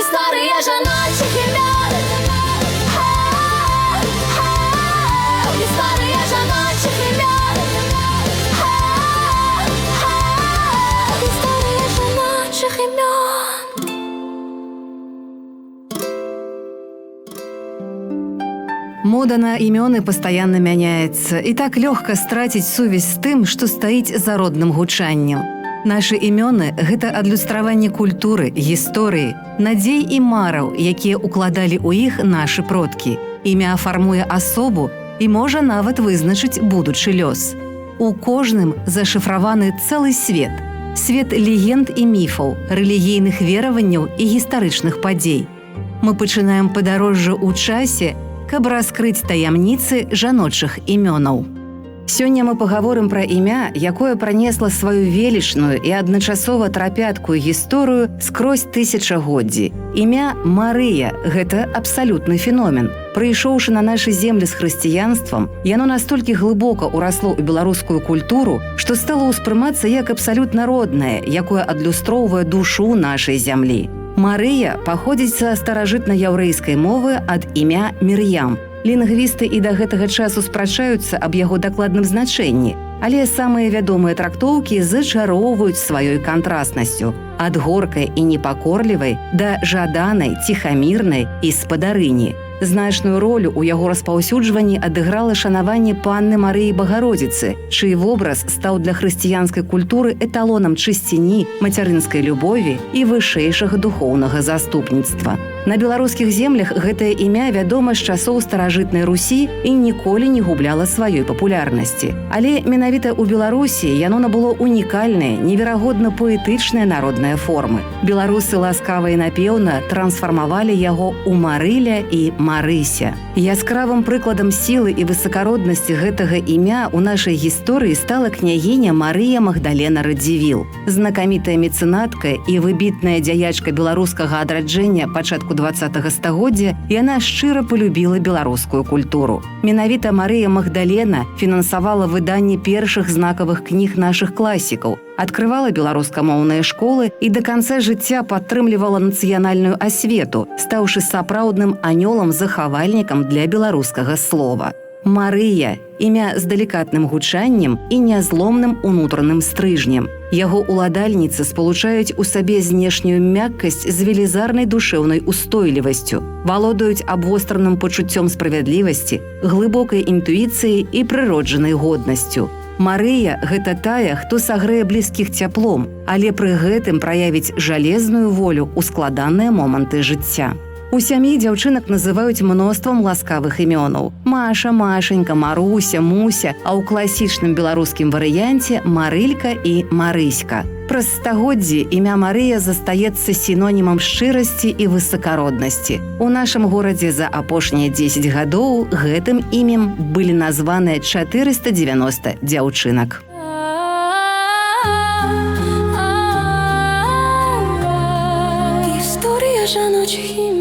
История жаночых имен. История жаночых имен. История жаночых имен. Мода на імёны пастаянна мяняецца, і так лёгка страціць сувязь з тым, што стаіць за родным гучаннем. Нашы імёны — гэта адлюстраванне культуры, гісторыі, надзей і мараў, якія укладалі ў іх нашы продкі. Імя фармуе асобу і можа нават вызначыць будучы лёс. У кожным зашыфраваны цэлы свет. Свет легенд і міфаў, рэлігійных вераванняў і гістарычных падзей. Мы пачынаем падарожжа ў часе, каб раскрыць таямніцы жаночых імёнаў. Сёння мы пагаворым пра імя, якое пранесла сваю велічную і адначасова трапяткую гісторыю скрозь тысячагоддзі. Імя Марыя — гэта абсалютны феномен. Прыйшоўшы на нашы землі з хрысціянствам, яно настолькі глыбока ўрасло ў беларускую культуру, што стала ўспрымацца як абсалютна роднае, якое адлюстроўвае душу нашай зямлі. Марыя паходзіць са старажытна-яўрэйскай мовы ад імя Мір'ям. Лінгвісты і да гэтага часу спрачаюцца аб яго дакладным значэнні, але самыя вядомыя трактоўкі зачароўваюць сваёй кантраснасцю: ад горкай і непакорлівай да жаданай, ціхамірнай і спадарыні. Значную ролю ў яго распаўсюджванні адыграла шанаванне панны Марыі Багародзіцы, чый вобраз стаў для хрысціянскай культуры эталонам чысціні, мацярынскай любові і вышэйшага духоўнага заступніцтва. На беларускіх землях гэтае імя вядома з часоў старажытнай Русі і ніколі не губляла сваёй папулярнасці. Але менавіта ў Беларусі яно набыло унікальныя, неверагодна паэтычныя народныя формы. Беларусы ласкава і напеўна трансфармавалі яго ў Марыля і Марыся. Яскравым прыкладам сілы і высакароднасці гэтага імя ў нашай гісторыі стала княгіня Марыя Магдалена Радзівіл. Знакамітая мецэнатка і выбітная дзяячка беларускага адраджэння пачатку 20 стагоддзя, яна шчыра полюбіла беларускую культуру. Менавіта Марыя Магдалена фінансавала выданне першых знакавых кніг нашых класікаў, адкрывала беларускамоўныя школы і да канца жыцця падтрымлівала нацыянальную асвету, стаўшы сапраўдным анёлам-захавальнікам для беларускага слова. Марыя — імя з далікатным гучаннем і нязломным унутраным стрыжнем. Яго ўладальніцы спалучаюць у сабе знешнюю мяккасць з велізарнай душэўнай устойлівасцю, валодаюць абвостраным пачуццём справядлівасці, глыбокай інтуіцыяй і прыроджанай годнасцю. Марыя — гэта тая, хто сагрэе блізкіх цяплом, але пры гэтым праявіць жалезную волю ў складаныя моманты жыцця. У сям'і дзяўчынак называюць мноствам ласкавых імёнаў: Маша, Машенька, Маруся, Муся, а ў класічным беларускім варыянце Марылька і Марыська. Праз стагоддзі імя Марыя застаецца сінонімам шчырасці і высакароднасці. У нашым горадзе за апошнія 10 гадоў гэтым імем былі названыя 490 дзяўчынак. История жаночих имен.